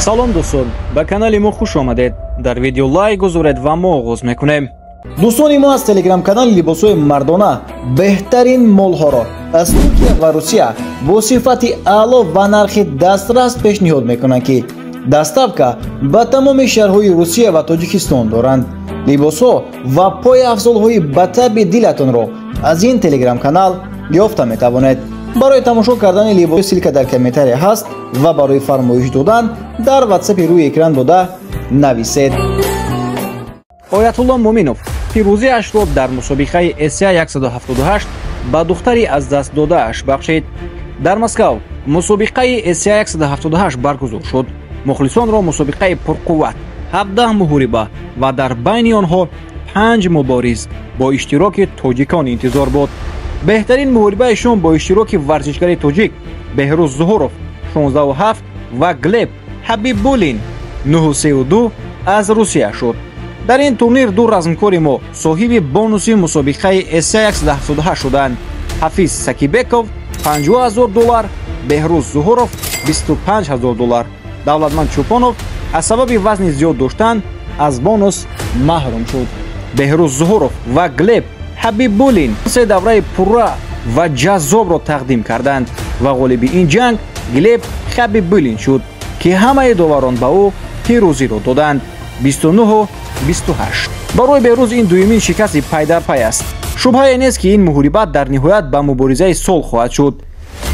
Салом дӯстон, ба канали мо хуш омадед. Дар видео лайк гузоред ва мо оғоз мекунем. Дӯстони мо аз телеграм-канали либосҳои мардона беҳтарин молҳоро аз Туркия ва Русия бо сифати аъло ва нархи дастрас пешниҳод мекунанд, ки доставка ба тамоми шаҳрҳои Русия ва Тоҷикистон доранд. Либосҳо ва пойафзолҳои ба таби дилатонро аз ин телеграм-канал ёфта метавонед. Барои тамошо кардани либос ссылка дар комментария ҳаст ва барои фармоиш додан дар ватсапи рӯи экран дода нависед. Оятулло Муминов пирӯзиашро дар мусобиқаи Эсия 178 ба духтари аз даст додааш бахшид. Дар Москав мусобиқаи Эсия 178 баргузор шуд. Мухлисонро мусобиқаи пурқувват, 17 муҳориба ва дар байни онҳо 5 мубориз бо иштироки тоҷикон интизор буд. Беҳтарин муҳорибаи шом бо иштироки варзишгари тоҷик Беҳрӯз Зуҳуров 16,7 ва Глеб Ҳабибуллин 9,32 аз Русия шуд. Дар ин турнир ду размкори мо соҳиби бонуси мусобиқаи Эсия 178 шуданд. Ҳафиз Сакибеков 50 000 доллар, Беҳрӯз Зуҳуров 25 000 доллар. Давлатманд Чӯпонов аз сабаби вазни зиёд доштан аз бонус маҳрум шуд. Беҳрӯз Зуҳуров ва Глеб Ҳабибуллин се давраи пурра ва ҷаззобро тақдим карданд ва ғолиби ин ҷанг Глеб Ҳабибуллин шуд, ки ҳамаи доварон ба ӯ пирӯзиро доданд 29-28. Барои Беҳрӯз ин дуюмин шикасти пайдарпай аст. Шубҳае нест, ки ин муҳориба дар ниҳоят ба муборизаи сол хоҳад шуд.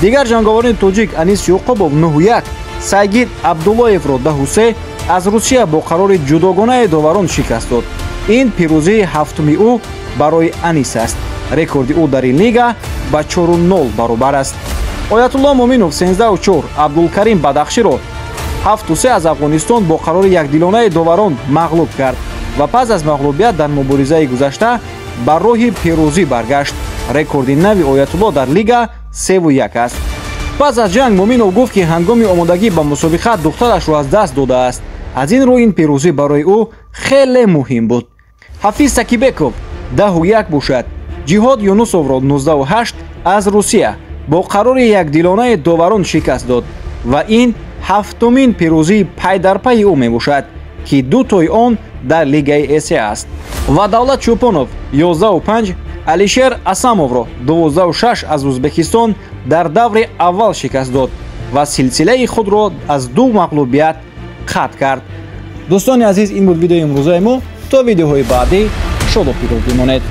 Дигар ҷанговарони тоҷик Анис Ёқубов 9-1 Сайгид Абдуллоевро 10-3 аз Русия бо қарори ҷудогонаи доварон шикаст дод. Ин пирӯзии ҳафтуми ӯ барои Анис аст. Рекорди ӯ дар ин лига ба 4-0 баробар аст. Оятулло Муминов 13-4 Абдулкарим Бадахширо 7-3 аз Афғонистон бо қарори якдилонаи доварон мағлуб кард ва пас аз мағлубият дар муборизаи гузашта ба роҳи пирӯзӣ баргашт. Рекорди нави Оятулло дар лига 3-1 аст. Пас аз ҷанг Муминов гуфт, ки ҳангоми омодагӣ ба мусобиқа духтарашро аз даст додааст. Аз ин рӯ ин пирӯзӣ барои ӯ хеле муҳим буд. Ҳафиз Сакибеков 10-1 бошад Ҷиҳод Юнусовро 19-8 аз Русия бо қарори якдилонаи доварон шикаст дод ва ин ҳафтумин пирӯзии пайдарпайи ӯ мебошад, ки ду тои он дар лигаи Эсия аст. Ва Давлат Чӯпонов 11-5 Алишер Асамовро 12-6 аз Ӯзбекистон дар даври аввал шикаст дод ва силсилаи худро аз ду мағлубият қатъ кард. Дӯстони азиз, ин буд видеои имрӯзаи мо. То видеоҳои баъдӣ шоду пирӯз бимонед.